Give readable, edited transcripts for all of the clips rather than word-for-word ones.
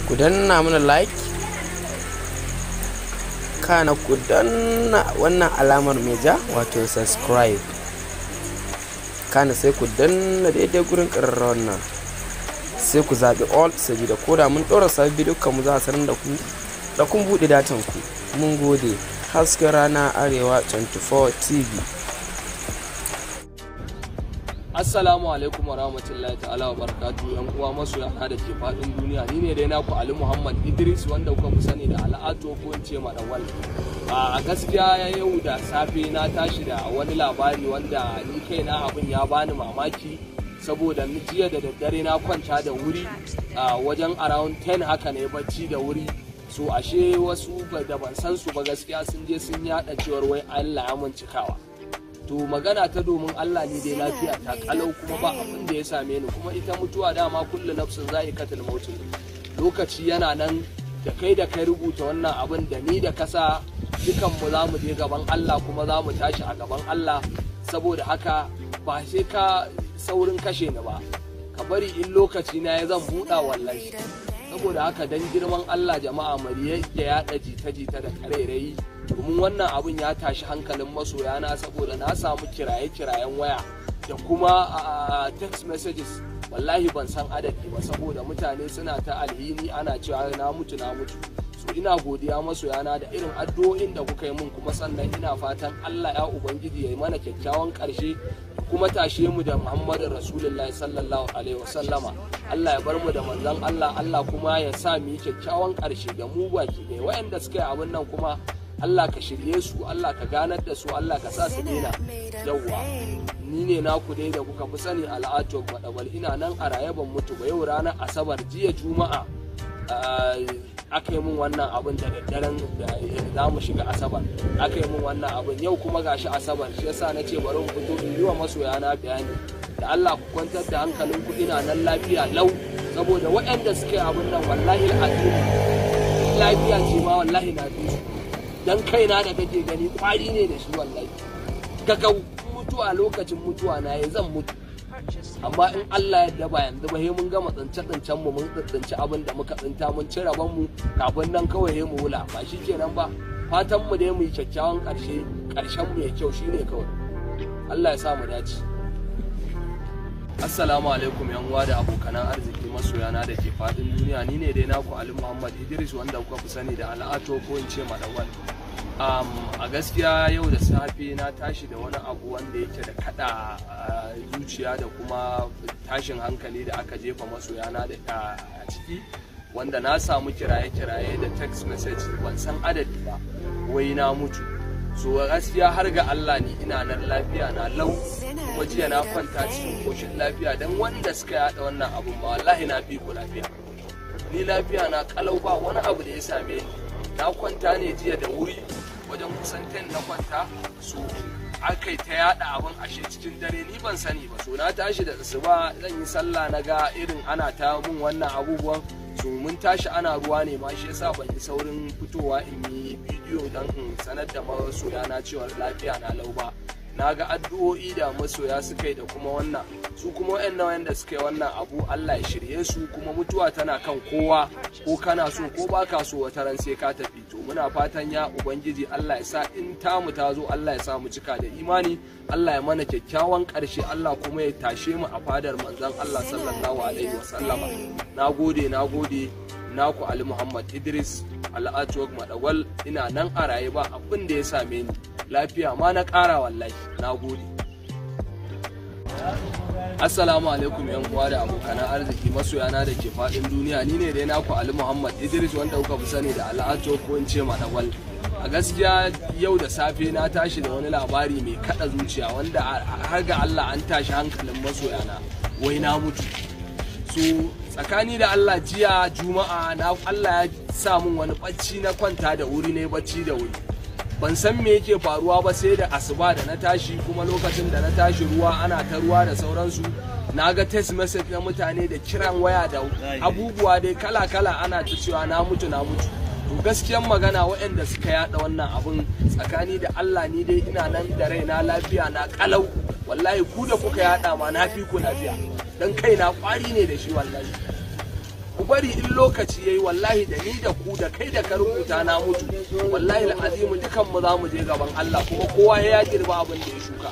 Ku danna mana like, kana ku danna wannan alamar mai ja, wato subscribe, kana sai ku danna daidai gurin ƙararrawar nan, sai ku zaɓi all, saboda ko da mun ɗora sabbin bidiyo mu za a sanar da ku da kun buɗe datan ku. Mun gode. Hasken Rana Arewa 24 TV. Assalamu alaikum wa rahmatullahi ta'ala wa barakatuhu, yan uwa masoya na da ke faɗin duniya. Ni ne dai naku Ali Muhammad Idris, wanda kuka fi sani da Al'ato ko in ce Madawal. A gaskiya yau da safe na tashi da wani labari wanda ni kaina abin ya bani mamaki, saboda jiya da daddare na kwanta da wuri, a wajen around 10 haka ne bacci da wuri. So ashe wasu da ban san su ba gaskiya sun je sun yada cewar wai Allah ya mun cikawa. To magana ta domin Allah, ni dai lafiya ta kalau kuma ba abin da ya same ni. Kuma ita mutuwa dama kullu nafsin za'iqatul maut. Lokaci yana nan, da kai da kai rubuta wannan abin da ni da kasa, dukan mu za mu je gaban Allah kuma za mu tashi a gaban Allah. Saboda haka ba sai ka saurin kashe ni ba, ka bari in lokaci na ya zan buɗa wallahi. Saboda haka dan girman Allah jama'a, mu ya yaɗa jita-jita da ƙarairayi, domin wannan abin ya tashi hankalin masoyana, saboda na samu kiraye-kirayen waya da kuma text messages, wallahi ban san adadi ba, saboda mutane suna ta alhini ana cewa na mutu, na mutu. So ina godiya masoyana da irin addu'o'in da kuka yi mun, kuma sannan ina fatan Allah ya ubangiji ya yi mana kyakkyawan ƙarshe, kuma tashe mu da Muhammadin Rasulullahi sallallahu alaihi wasallama. Allah ya bar mu da manzon Allah, Allah kuma ya sa mu yi kyakkyawan ƙarshe da mu baki ɗaya. Waɗanda suka yi abin nan kuma, Allah ka shirye su, Allah ka ganar da su, Allah ka sa su daina. Yawwa, ni ne naku dai da kuka fi sani, Al'ato Madawal. Ina nan a raye, ban mutu ba. Yau ranar Asabar, jiya Juma'a aka yi mun wannan abin, da daddaren da za mu shiga Asabar aka yi mun wannan abin. Yau kuma gashi Asabar, shi yasa na ce bari mu fito in yi wa masoya na bayani da Allah ku kwantar da hankalin ku, ina nan lafiya lau. Saboda waɗanda suka yi abin nan, wallahi al'azim, lafiya ce ma wallahi na fi su, dan kaina da kake gani kwari ne da shi wallahi. Gagau mutuwa, lokacin mutuwa na ya zan mutu, amma in Allah ya ba yanzu ba, mun gama tsince tsincen mu, mun tsinci abin da muka tsinta, mun ci rabon mu, kafin nan kawai he mu wula. Ba shi kenan ba. Fatan mu dai mu yi kyakkyawan karshe, karshen mu ya kyau, shine kawai. Allah ya sa mu dace. Assalamu alaikum yan uwa da abokanan arziki, masoyana da ke fadin duniya. Ni ne dai naku Ali Muhammad Idris, wanda kuka fi sani da Al'ato ko in ce Madawal. A gaskiya yau da safe na tashi da wani abu wanda yake da kada zuciya da kuma tashin hankali da aka jefa masoyana da a ciki, wanda na samu kiraye-kiraye da text message ban san adadi ba, wai na mutu. So gaskiya har ga Allah ni ina nan lafiya na lau, kuma jiya na kwanta cikin koshin lafiya. Dan wanda suka yada wannan abun ma, wallahi na fi ku lafiya. Ni lafiya na kalau, ba wani abu da ya same ni. Na kwanta ne jiya da wuri, wajen kusan 10 na kwanta. So aka yi ta yada abin ashe cikin dare, ni ban sani ba. So na tashi da asuba zan yi sallah, na ga irin ana ta mun wannan abubuwan. So mun tashi ana ruwa ne ma, shi yasa ban yi saurin fitowa in yi bidiyo don in sanar da masoya na cewa lafiya na lau ba. Na ga addu'o'i da masoya suka yi da kuma wannan. Su kuma wayannan wayanda suka yi wannan abu, Allah ya shirye su. Kuma mutuwa tana kan kowa, ko kana so ko baka so, wata ran sai ka tafi. To muna fatan ya ubangiji Allah ya sa in tamu ta zo, Allah ya sa mu cika da imani, Allah ya mana kyakkyawan ƙarshe, Allah kuma ya tashe mu a fadar manzon Allah sallallahu alaihi wasallama. Nagode, nagode. Naku Ali Muhammad Idris Al'atuwak Madawal. Ina nan a raye, ba abin da ya same ni, lafiya ma na ƙara wallahi. Na gode. Assalamu alaikum yan uwa da abokan arziki, masoyana da ke faɗin duniya. Ni ne dai naku Ali Muhammad Idris, wanda kuka fi sani da Al'ato ko in ce Madawal. A gaskiya yau da safe na tashi da wani labari mai kada zuciya, wanda har ga Allah an tashi hankalin masoyana, wai na mutu. So tsakani da Allah, jiya Juma'a na Allah ya sa mun wani bacci, na kwanta da wuri ne bacci da wuri. Ban san me yake faruwa ba sai da asuba da na tashi. Kuma lokacin da na tashi ruwa, ana ta ruwa da sauransu. Na ga text message na mutane da kiran waya da abubuwa dai kala-kala, ana ta cewa na mutu, na mutu. To gaskiyan magana, waɗanda suka yada wannan abun, tsakani da Allah ni dai ina nan da raina, lafiya na kalau wallahi. Ku da kuka yada ma, na fi ku lafiya, dan kaina kwari ne da shi wallahi. bari in lokaci yayi, wallahi da ni da ku da kai da ka rubuta na mutu, wallahi al'azimu dukan mu za mu je gaban Allah, kuma kowa ya girba abin da ya shuka.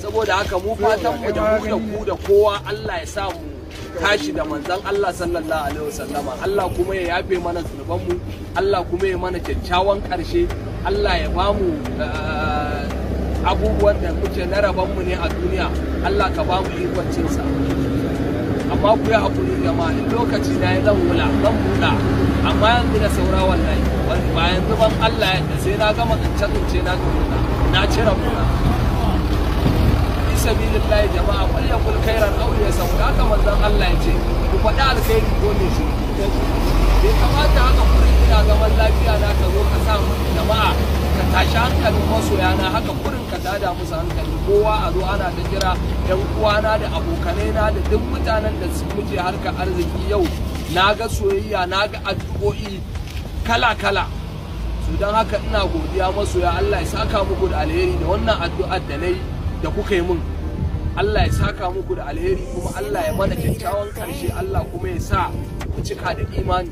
Saboda haka mu fatan mu da mu da ku da kowa, Allah ya sa mu tashi da manzon Allah sallallahu alaihi wasallama. Allah kuma ya yafe mana zunubanmu, Allah kuma ya mana kyakkyawan karshe, Allah ya bamu abubuwan da muke na rabonmu ne a duniya, Allah ka bamu ikon cinsa. Amma ku yi hakuri jama'a, in lokaci na ya zan wula zan buɗa, amma yanzu da saura wallahi ba yanzu ban Allah yadda sai na gama tsince tsince na tukuna na cire buna. Fi sabilillahi jama'a, wal yakul khairan aw liyasmut, haka manzon Allah ya ce ku faɗi alkhairi ko ne shi. Bai kamata haka kurin ina zaman lafiya na ka zo ka sa jama'a ka tashi hankalin masoya na haka kurin ka tada musu hankali. Kowa a zo ana ta kira yan uwana da abokanai na da duk mutanen da muke harkar arziki. Yau na ga soyayya, na ga addu'o'i kala kala. Su don haka ina godiya masoya, Allah ya saka muku da alheri da wannan addu'ar da nayi da kuka yi min. Allah ya saka muku da alheri, kuma Allah ya mana kyakkyawan karshe, Allah kuma ya sa ku cika da imani.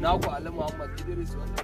Naku Ali Muhammad Idris wanda